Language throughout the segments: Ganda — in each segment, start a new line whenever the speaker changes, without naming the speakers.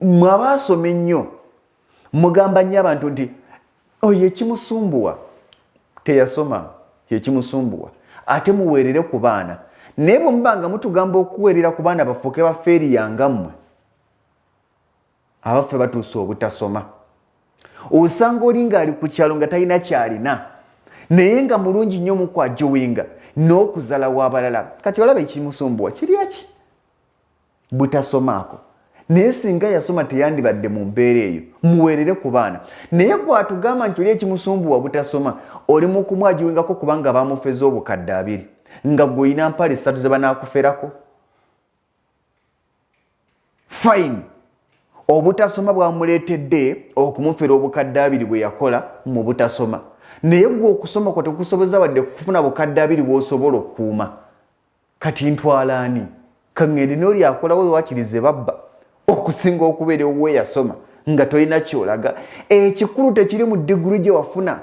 Mwe abaasoma ennyo mugamba nnyo abantu nti oyo ekimusumbuwa teyasoma, kyekimusumbuwa, ate muweerere ku baana. Naye bwe muba nga mutugamba okuweerera ku baana bafuuke bafeeriya nga mmwe, abaffe batuuse obutasoma. Osanga oli ng'ali ku kyalo nga talina kyalina, naye nga mulungi nnyo mukwajuwinga n'okuzala w'abalala. Kati olaba ekimusumbuwa kiri ki? Butasomaako. Naye singa yasoma teyandibadde mu mbeera eyo. Muweerere ku baana. Naye gwatugamba nti oli ekimusumbuwa butasoma, oli mu kumwajuwingako kubanga bamufeza obukadde 2, nga gwe olina mpale 3 ze banaakuferako. Fine, obutasoma bwamuleetedde okumufera obukadde 2 bwe yakola mu butasoma. Naye gwe okusoma kwo tekusoboza wadde kufuna bukadde 2 bw'osobola okukuuma. Kati ntwala ani? Kaŋŋende n'oli akolawo wakirize babba okusinga okubeera ewuwe yasoma nga tolina ky'olaga. Ekikulu tekiri mu diguri gye wafuna,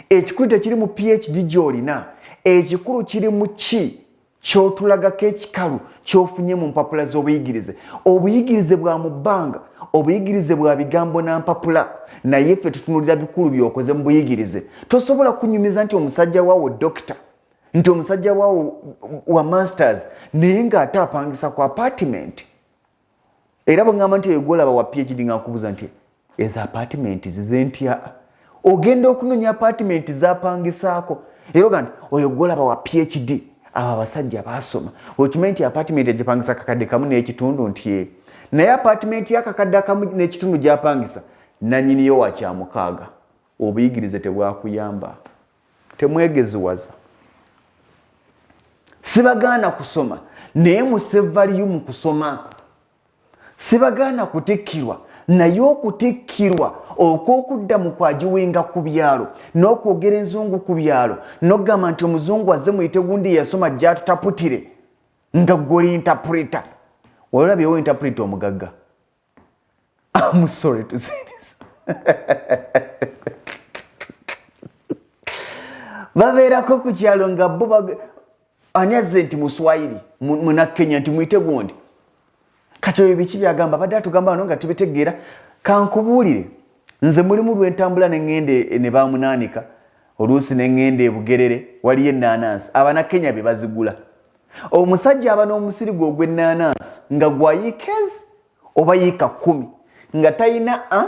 ekikulu tekiri mu PhD gy'olina, ekikulu kiri mu ki ky'otulagako ekikalu ky'ofunye mu mpapula z'obuyigirize. Obuyigirize bwa mu bbanga, obuyigirize bwa bigambo na mpapula, naye ffe tutunuulira bikulu by'okoze mu buyigirize. Tosobola kunyumiza nti omusajja waawo dokita, nti omusajja waawo wa masters, naye ng'ate apangisa ku apartment. Era bwe ŋŋamba nti oyo gw'olaba wa PhD, nga nkubuuza nti ezo apartment zize ntya? Ogenda okunoonya apartment z'apangisaako, era ogamba nti oyo gw'olaba wa PhD. Abo abasajja baasoma. Okimanyi nti apartment egipangisa kakadde kamu n'ekitundu? Nti ye, naye apartment y'akakadde akamu n'ekitundu gy'apangisa nannyiniyo wa kyamukaaga. Obuyigirize tebwakuyamba, temwegeziwaza. Sibagaana kusoma, naye musevaliyo mu kusoma. Sibagaana kutikkirwa, naye okutikkirwa okw'okudda mu kwagiwenga ku byalo n'okwogera enzungu ku byalo n'okugamba nti omuzungu azze muyite gundi yasoma gy'atutaputire nga ggwe oli interpreter. Wali olabyewo interpreter omugagga? I'm sorry to say this. Babeerako ku kyalo nga bo ani azze nti muswayiri munakenya nti muyite gundi. Kati oyo biki byagamba? Badde atugamba wano nga tubitegeera. Kankubuulire, nze mulimu lwentambula ne ŋŋenda ne bamunaanika, oluusi ne ŋŋenda e Bugerere, waliyo ennaanansi abanakenya be bazigula. Omusajja aba n'omusiri gwe ogw'ennaanansi nga gwa yiikezi oba yiika 10, nga talina a,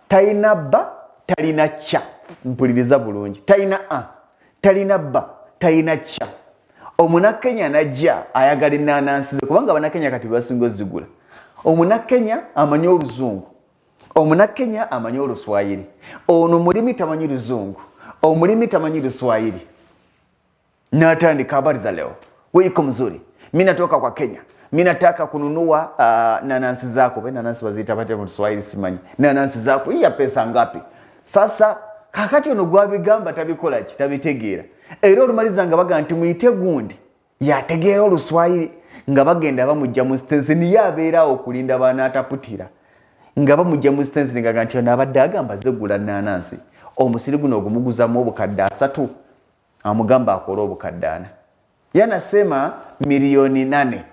talina ba, talina kya. Mpuliriza bulungi, talina a, talina ba, talina kya. Omunakenya najja ayagala ennaanansi ze, kubanga abanakenya kati basinga ozigula. Omunakenya amanyi oluzungu, omunakenya amanyi oluswayiri, ono mulimi tamanyi luzungu, omulimi tamanyi luswayiri. N'atandika, habari za leo, wewe iko mzuri, mi natoka kwa Kenya, mi nataka kununua nanansi zako. Be nanansi baziyita batya mu Kiswahili simanyi. Nanansi zako hii ya pesa ngapi? Sasa kakati ono gwabigamba tabikola ki, tabitegeera. Era olumaliza nga bagamba nti muyite gundi yategeera oluswayiri, nga bagenda bamujja mu stencil, ye abeeraawo okulinda banaataputira, nga bamujja mu stencil nga nti ono abadde agamba zegula nanansi, omusiri guno ogumuguzamu obukadde 3, amugamba akole obukadde 4. Yanasema milioni 8.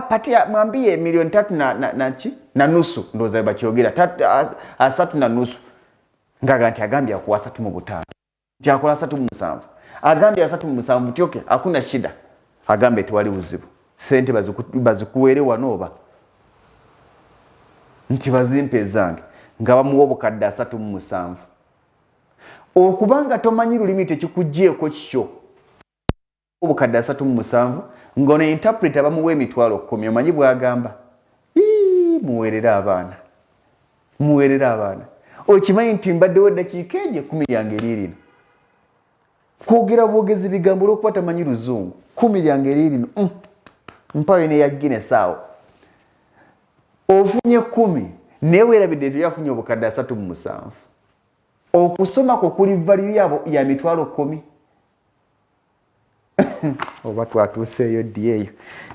Patia mwambie milioni 3 na ki? Na nusu, ndowooza bakyogera asatu na nusu. Ngaga nti agambye akuwa 35, nti akola 37, agambye 37, nti okay, hakuna shida, agambye tewali buzibu, sente bazikuweere wano oba nti bazimpe ezange, nga bamuwa obukadde 37. Okubanga tomanyi lulimi tekikuggyeeko kikyo. Obukadde 37, ng'ono interpreter bamuwa emitwalo 10. Omanyi bw'agamba? Ii, muweerere abaana, muweerere abaana. Okimanyi nti mbaddewo eddakiika egyo 10 lyange eriirino kwogera bwogezi bigambo olw'okuba tamanyi luzungu, 10 lyange eriirino mpayo neya Guinness awo. Ofunye 10, naye weerabidde nti yafunye obukadde 37. Okusoma kwo kuli value yabo ya mitwalo 10. Oba twatuuseeyo ddi eyo?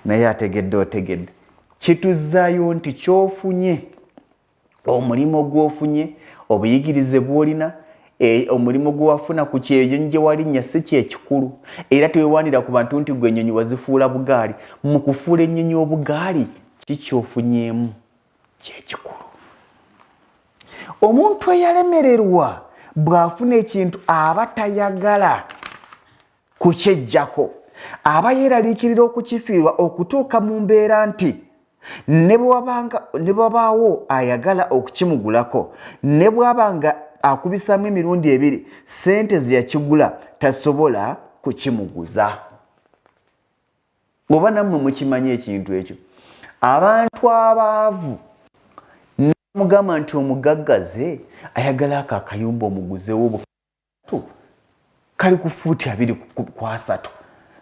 Naye ategedde, otegedde. Kituzzaayo nti ky'ofunye, omulimu gw'ofunye, obuyigirize bw'olina, omulimu gwe wafuna ku kyeyo gye walinnya si kyekikulu. Era teweewaanira ku bantu nti gwe ennyonyi wazifuula bugaali. Mu kufuula ennyonyi obugaali, ki ky'ofunyeemu kyekikulu. Omuntu eyalemererwa bw'afuna ekintu aba tayagala kukyejjako, aba yeeraliikirira okukifiirwa okutuuka mu mbeera nti ne bwabaawo ayagala okukimugulako, ne bw'aba nga akubisaamu emirundi ebiri ssente ze yakigula tasobola kukimuguza. Oba nammwe mukimanyi ekintu ekyo. Abantu abaavu namugamba nti omugaggaze ayagala ako akayumba omuguzewo obukatu kali ku fuuti 2 ku 3,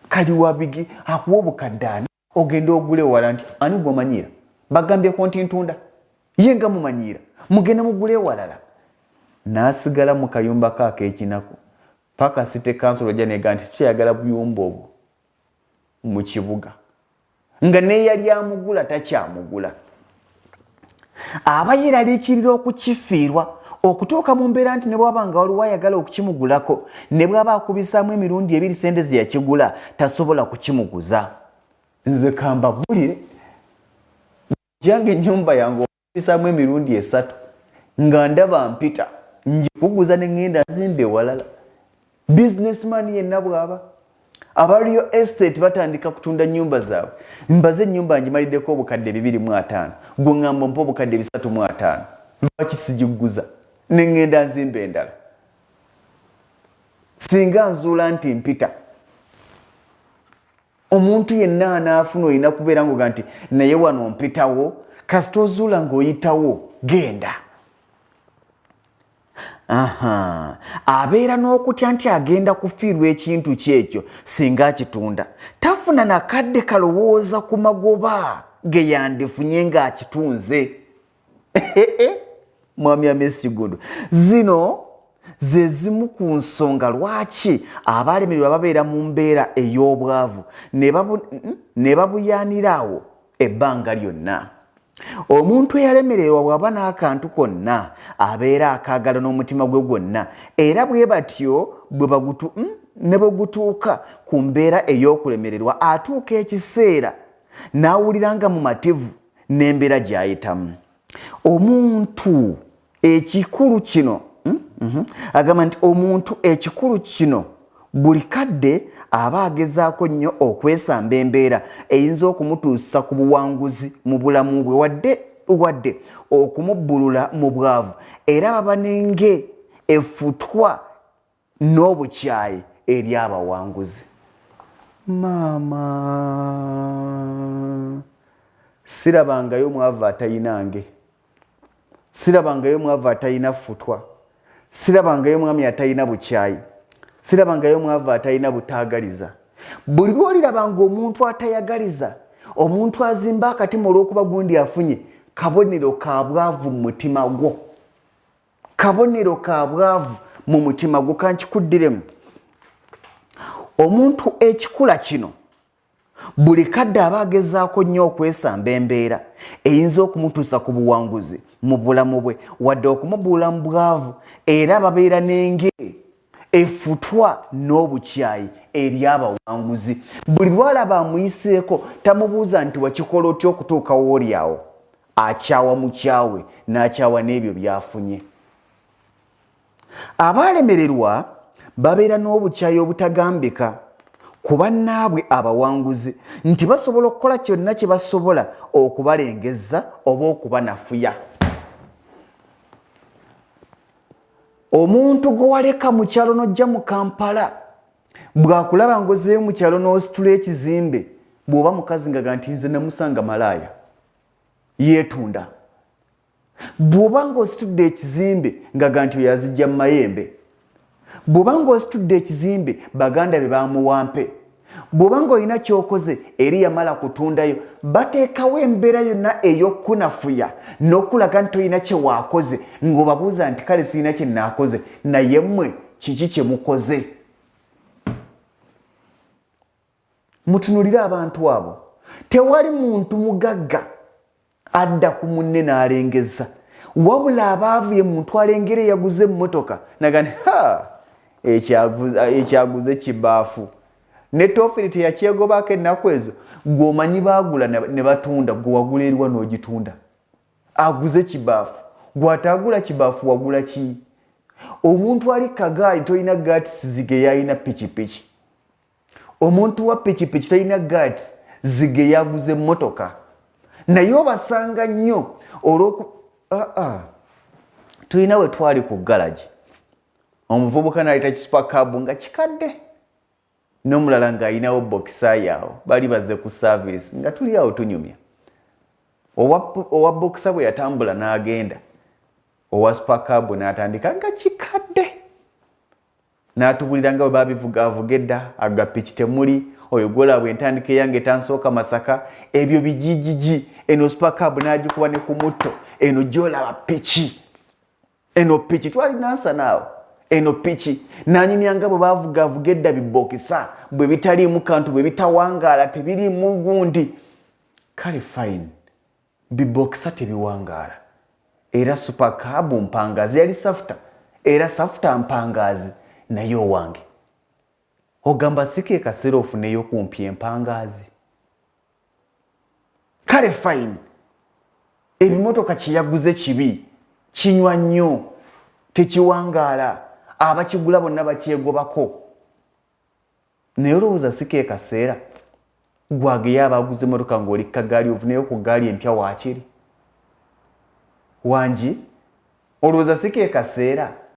kali wabigi, akuwa obukadde 40, ogende ogule ewala. Nti ani gwomanyiira? Bagambyeko nti ntunda, ye nga mumanyiira, mugende mugule ewalala. N'asigala mu kayumba ke ak'ekinaku paka city council ojja nega nti tukyayagala buyumba obwo mu kibuga, nga neyali amugula takyamugula. Aba yeraliikirira okukifiirwa okutuuka mu mbeera nti ne bwaba nga waliwo ayagala okukimugulako, ne bwaba akubisaamu emirundi ebiri sente ze yakigula, tasobola kukimuguza. Nze kambabulire, jange ennyumba yange okubisaamu emirundi 3 nga ndaba mpita njikuguza ne ŋŋenda nzimba ewalala. Businessman yenna bw'aba aba real estate batandika kutunda nyumba zaabwe, mbaze ennyumba ngimaliddeko obukadde 250, gwe ŋŋamba mpa obukadde 350, lwaki sigiguza ne ŋŋenda nzimba endala singa nzuula nti mpita? Omuntu yenna anaafuna olina kubeera ngoga nti naye wano mpitawo. Kasita ozuula ng'oyitawo, genda. Aha, abeera n'okutya nti agenda kufiirwa ekintu kyekyo singa akitunda. Tafuna nakadde kalowooza ku magoba ge yandifunye ng'akitunze. Mwami Amesigundu, zino ze zimu ku nsonga lwaki abalemererwa babeera mu mbeera ey'obwavu ne babuyaanira awo ebbanga lyonna. Omuntu eyalemererwa bw'aba n'akantu konna abeera akaagala n'omutima gwe gwonna, era bwe batyo ne bwe gutuuka ku mbeera ey'okulemererwa, atuuka ekiseera n'awulira nga mumativu n'embeera gy'ayitamu. Omuntu ekikulu kino agamba nti omuntu ekikulu kino buli kadde aba agezaako nnyo okwesamba embeera eyinza okumutuusa ku buwanguzi mu bulamu bwe, wadde okumubbulula mu bwavu, era baba nenge effutwa n'obukyayi eri abawanguzi. Maama, sirabangayo mwavu atayinange, sirabangayo mwavu atayina ffutwa, sirabangayo mwami atalina bukyayi, sirabangayo mwavu atalina butaagaliza. Buli lwolirabanga omuntu atayagaliza, omuntu azimba akatima olw'okuba gundi afunye, kabonero ka bwavu mu mutima gwo, kabonero ka bwavu mu mutima gwo. Kankikuddiremu, omuntu ekikula kino buli kadde aba agezaako nnyo okwesamba embeera eyinza okumutuusa ku buwanguzi mu bulamu bwe, wadde okumubuula mu bwavu, era babeera n'enge efutwa n'obukyayi eri abawanguzi. Buli lwalaba amuyiseeko tamubuuza nti wakikola otya okutuukawo oli awo. Akyawa mukyawe n'akyawa n'ebyo by'afunye. Abaalemererwa babeera n'obukyayi obutagambika ku bannaabwe abawanguzi, nti basobola okukola kyonna kye basobola okubalengezza oba okubanafuya. Omuntu gwe waleka mu kyalo n'ojja mu Kampala, bw'akulaba ng'ozzeeyo mu kyalo n'ositula ekizimbe, bw'oba mukazi ngaga nti nze namusanga malaaya yeetunda. Bw'oba ng'ositudde ekizimbe ngaga nti oyo azijja mu mayembe. Bw'oba ng'ositudde ekizimbe, baganda be bamuwampe. Bw'oba ng'olina ky'okoze eri yamala kutundayo, bateekawo embeera yonna ey'okukunafuya n'okulaga nti tolina kye waakoze, ng'obabuuza nti kale sirina kye naakoze, naye mmwe kiki kye mukoze? Mutunulire abantu abo. Tewali muntu mugagga adda ku munne n'alengeza, wabula abaavu ye muntu alengera eyaguze emmotoka nagani ha ekyaguze kibaafu ne tofiri teyakyegobako ennaku ezo. Gwe omanyi baagula ne batunda, gwe wagula eriwa n'ogitunda? Aguze kibaafu. Gwatagula kibafu wagula ki? Omuntu ali kagaali tolina guts zige yalina pikipiki. Omuntu wa pikipiki talina guts zige yaguze emmotoka. Naye obasanga nnyo olwoku tulina we twali ku galagi, omuvubuka n'aleeta ki Super Cub nga kikadde, n'omulala ng'alinawo Boxer yaawo. Bali bazze ku service, nga tuli awo tunyumya. Owa Boxer bwe yatambula n'agenda, owa Super Cub n'atandika nga kikadde, n'atubulira nga bwe babivugaavuga edda, agapiki temuli, oyo gwolaba bwe ntandika eyange tansooka Masaka, ebyo bijijiji. Eno Super Cub n'agikuba ne ku mutto, eno gyolaba piki, eno piki twali Nansana awo, eno piki nanyumya nga bwe bavugaavuga edda, bi Boxer bwe bitaliimu kantu, bwe bitawangaala, tebiriimu gundi. Kale fine, bi Boxer tebiwangaala, era Super Cub mpangazi, yali Safuta, era Safuta mpangazi. Naye owange ogamba sika ekaseera ofuneyo kumpi empangaazi. Kale fine, ebimotoka kyeyaguze kibi, kinywa nnyo, tekiwangaala, abakigula bonna bakyegobako. Naye olowooza sika ekaseera gwageyo abaguze emotoka ng'oli kagaali ofuneyo ku gaali empya waakiri wangi? Olowooza sika ekaseera?